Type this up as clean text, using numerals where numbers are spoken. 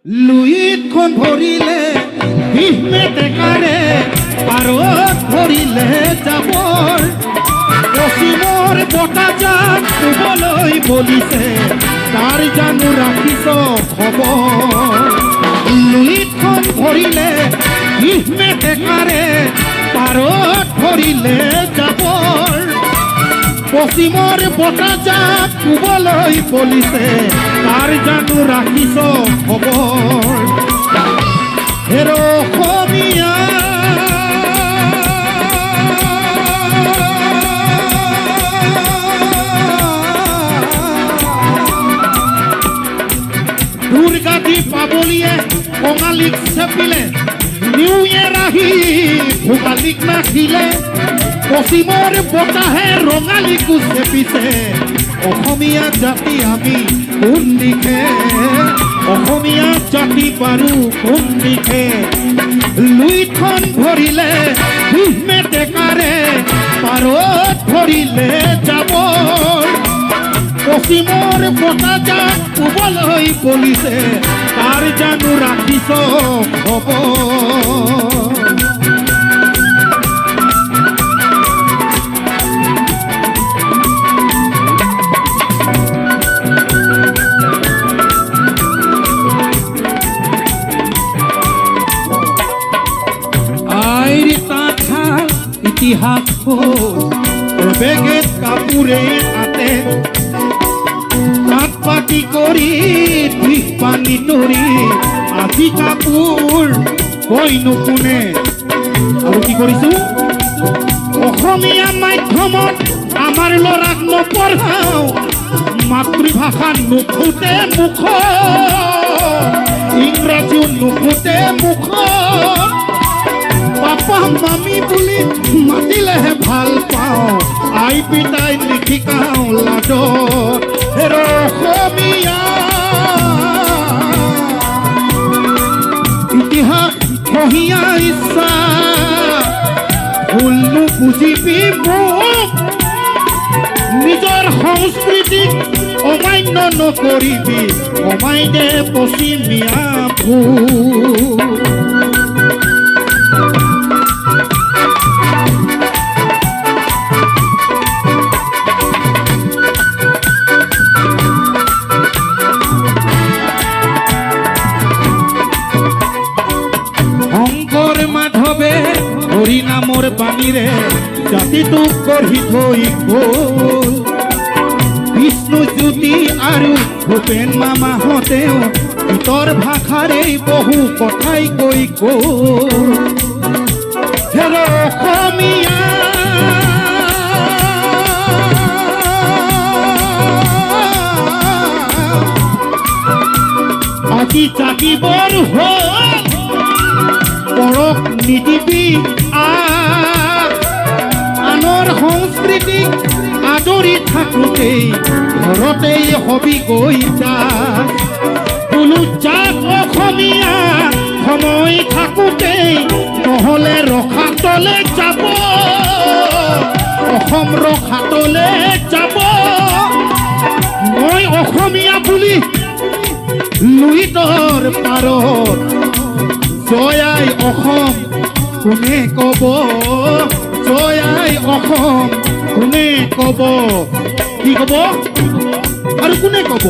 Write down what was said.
লুইতখন ভৰিলে বিহ মেটেকাৰে, পাৰত ভৰিলে জাবৰ। পশ্চিমৰ বতাহ জাক পূবলৈ বলিছে, তাৰ জানো ৰাখিছ খবৰ? লুইতখন ভৰিলে বিহ মেটেকাৰে, পাৰত ভৰিলে জাবৰ। পশ্চিমৰ বতাহ জাক পূবলৈ বলিছে, তাৰ জানো ৰাখিছ খবৰ? হেৰ অসমীয়া, দুৰ্গা দীপাৱলীয়ে কঙালীক চেপিলে, নিউ ইয়েৰ আহি ভোগালীক নাখিলে। পশ্চিমৰ বতাহে ৰঙালীকো চেপিছে। অসমীয়া জাতি আমি কোন দিশে? অসমীয়া জাতি পাৰো কোন দিশে? লুইতখন ভৰিলে মেটেকাৰে, পাৰত ভৰিলে জাবৰ। পশ্চিমৰ বতাহ জাক পূবলৈ বলিছে, তাৰ জানো ৰাখিছ খবৰ? আইৰ তাঁতশাল ইতিহাস বেগেত কাপোৰে আতে, তাঁত পাতি কৰি বিষ পানী তৰি আজি কাপোৰ বইনো কোনে? আৰু কি কৰিছো? অসমীয়া মাধ্যমত আমাৰ ল'ৰাক নপঢ়াও, মাতৃভাষা নুফুটে মুখ, ইংৰাজীও নুফুটে মুখ। পাপা মামী বুলি মাতিলেহে ভাল পাওঁ, আই পিতাই নিশিকাওঁ লাজত। হেৰ অসমীয়া, ইতিহাস খহিয়া ইচ্ছা ভুলনো বুজিবি মোক। নিজৰ সংস্কৃতিক অমান্য নকৰিবি, কমাই দে পশ্চিমীয়া ভুল। শংকৰ মাধৱে হৰি নামৰ বাণীৰে জাতিটোক গঢ়ি থৈ গ'ল। বিষ্ণু জ্যোতি আৰু ভূপেন মামাহঁতেও গীতৰ ভাষাৰেই বহু কথাই কৈ গ'ল। হেৰ অসমীয়া, আজি জাগিবৰ হ'ল, পৰক নিদিবি আনৰ সংস্কৃতিক আদৰি থাকোঁতেই ঘৰতেই হবি গৈ যা। বোলো যাক অসমীয়া, সময় থাকোঁতেই, নহ'লে ৰসাতলে যাব, অসম ৰসাতলে যাব। মই অসমীয়া বুলি লুইতৰ পাৰত জয় আই অসম কোনে কব? জয় আই অসম কোনে কব? কি কব আৰু কোনে কব?